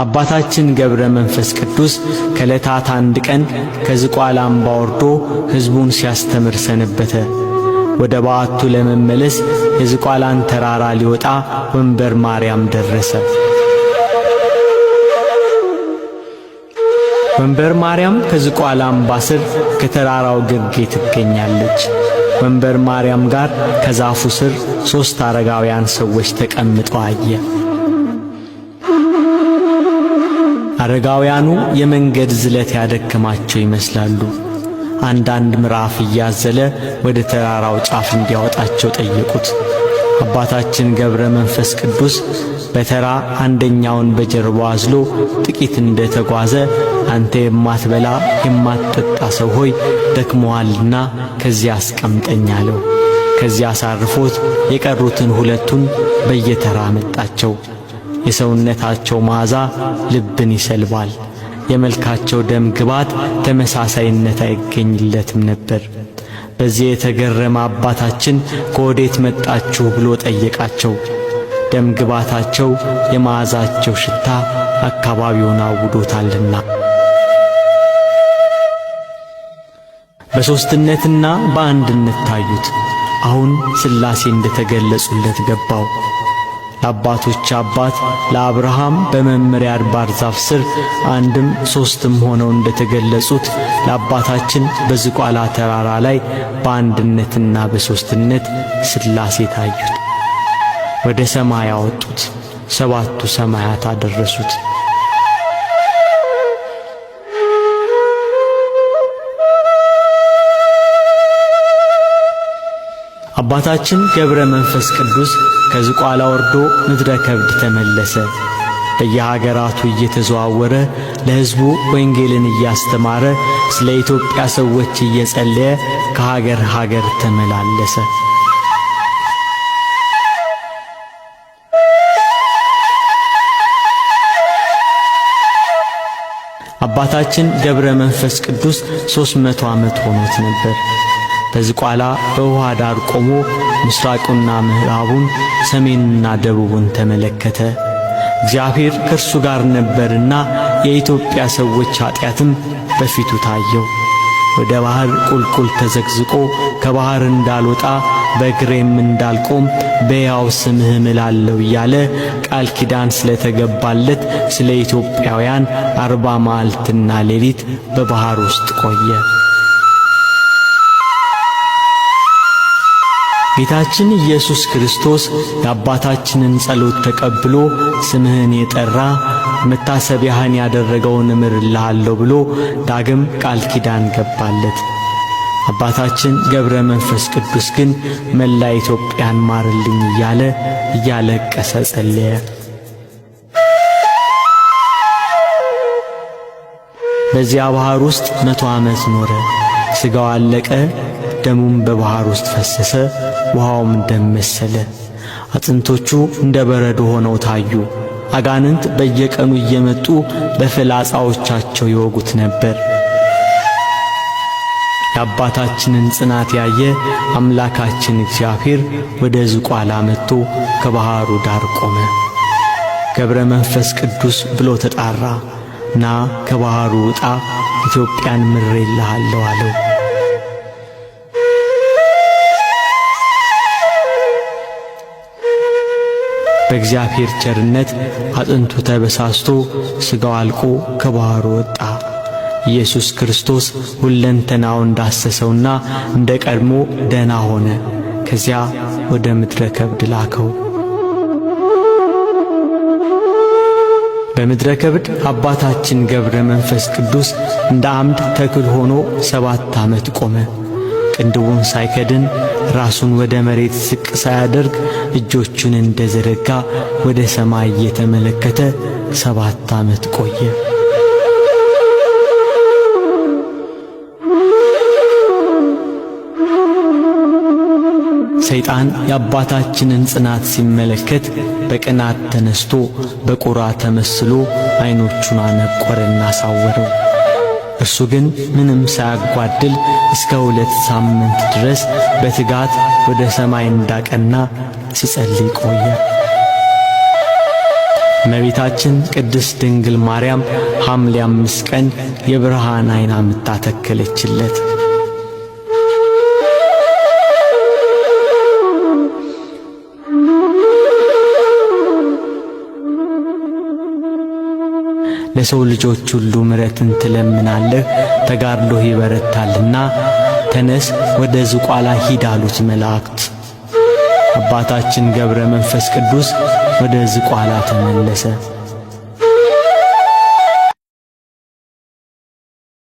አባታችን ገብረ መንፈስ ቅዱስ ከዕለታት አንድ ቀን ከዝቋላ አምባ ወርዶ ሕዝቡን ሲያስተምር ሰነበተ። ወደ በዓቱ ለመመለስ የዝቋላን ተራራ ሊወጣ ወንበር ማርያም ደረሰ። ወንበር ማርያም ከዝቋላ አምባ ስር ከተራራው ግርጌ ትገኛለች። ወንበር ማርያም ጋር ከዛፉ ስር 3 አረጋውያን ሰዎች ተቀምጠው አየ። አረጋውያኑ የመንገድ ዝለት ያደከማቸው ይመስላሉ። አንዳንድ ምዕራፍ እያዘለ ወደ ተራራው ጫፍ እንዲያወጣቸው ጠየቁት። አባታችን ገብረ መንፈስ ቅዱስ በተራ አንደኛውን በጀርባው አዝሎ ጥቂት እንደተጓዘ አንተ የማትበላ የማትጠጣ ሰው ሆይ ደክሞሃልና ከዚያ አስቀምጠኝ አለው። ከዚያ አሳርፎት የቀሩትን 2ቱን በየተራ መጣቸው። የሰውነታቸው መዓዛ ልብን ይሰልባል። የመልካቸው ደም ግባት ተመሳሳይነት አይገኝለትም ነበር። በዚህ የተገረመ አባታችን ከወዴት መጣችሁ ብሎ ጠየቃቸው። ደም ግባታቸው የመዓዛቸው ሽታ አካባቢውን አውዶታልና። በሦስትነትና በአንድነት ታዩት። አሁን ሥላሴ እንደተገለጹለት ገባው። ለአባቶች አባት ለአብርሃም በመምሬ አድባር ዛፍ ስር አንድም ሦስትም ሆነው እንደተገለጹት ለአባታችን በዝቋላ ተራራ ላይ በአንድነትና በሦስትነት ሥላሴ ታዩት። ወደ ሰማይ አወጡት፣ 7ቱ ሰማያት አደረሱት። አባታችን ገብረ መንፈስ ቅዱስ ከዝቋላ ወርዶ ምድረ ከብድ ተመለሰ። በየሀገራቱ እየተዘዋወረ ለሕዝቡ ወንጌልን እያስተማረ ስለ ኢትዮጵያ ሰዎች እየጸለየ ከሀገር ሀገር ተመላለሰ። አባታችን ገብረ መንፈስ ቅዱስ 300 ዓመት ሆኖት ነበር። በዝቋላ በውሃ ዳር ቆሞ ምስራቁና ምዕራቡን ሰሜኑና ደቡቡን ተመለከተ። እግዚአብሔር ከእርሱ ጋር ነበርና የኢትዮጵያ ሰዎች ኃጢአትም በፊቱ ታየው። ወደ ባህር ቁልቁል ተዘግዝቆ ከባህር እንዳልወጣ በእግሬም እንዳልቆም በሕያው ስምህ እምላለሁ እያለ ቃል ኪዳን ስለተገባለት ስለ ኢትዮጵያውያን 40 መዓልትና ሌሊት በባህር ውስጥ ቆየ። ጌታችን ኢየሱስ ክርስቶስ የአባታችንን ጸሎት ተቀብሎ ስምህን የጠራ መታሰቢያህን ያደረገውን እምርልሃለሁ ብሎ ዳግም ቃል ኪዳን ገባለት። አባታችን ገብረ መንፈስ ቅዱስ ግን መላ ኢትዮጵያን ማርልኝ እያለ እያለቀሰ ጸለየ። በዚያ ባህር ውስጥ 100 ዓመት ኖረ። ሥጋው አለቀ፣ ደሙም በባህር ውስጥ ፈሰሰ፣ ውሃውም ደም መሰለ። አጥንቶቹ እንደ በረዶ ሆነው ታዩ። አጋንንት በየቀኑ እየመጡ በፍላጻዎቻቸው ይወጉት ነበር። የአባታችንን ጽናት ያየ አምላካችን እግዚአብሔር ወደ ዝቋላ መጥቶ ከባህሩ ዳር ቆመ። ገብረ መንፈስ ቅዱስ ብሎ ተጣራ። ና ከባህሩ ውጣ፣ ኢትዮጵያን ምሬልሃለሁ አለው። በእግዚአብሔር ቸርነት አጥንቱ ተበሳስቶ ሥጋው አልቆ ከባህሩ ወጣ። ኢየሱስ ክርስቶስ ሁለንተናውን እንዳሰሰውና እንደ ቀድሞ ደህና ሆነ። ከዚያ ወደ ምድረ ከብድ ላከው። በምድረ ከብድ አባታችን ገብረ መንፈስ ቅዱስ እንደ አምድ ተክል ሆኖ 7 ዓመት ቆመ። ቅንድቡን ሳይከድን ራሱን ወደ መሬት ዝቅ ሳያደርግ እጆቹን እንደዘረጋ ወደ ሰማይ እየተመለከተ 7 ዓመት ቆየ። ሰይጣን የአባታችንን ጽናት ሲመለከት በቅናት ተነስቶ በቁራ ተመስሎ ዓይኖቹን አነቆረና አሳወረው። እርሱ ግን ምንም ሳያጓድል እስከ 2 ሳምንት ድረስ በትጋት ወደ ሰማይ እንዳቀና ሲጸልይ ቆየ። እመቤታችን ቅድስት ድንግል ማርያም ሐምሌ 5 ቀን የብርሃን ዓይን አምጥታ ተከለችለት። ለሰው ልጆች ሁሉ ምሕረትን ትለምናለህ፣ ተጋድሎህ ይበረታልና ተነስ ወደ ዝቋላ ሂድ አሉት መላእክት። አባታችን ገብረ መንፈስ ቅዱስ ወደ ዝቋላ ተመለሰ።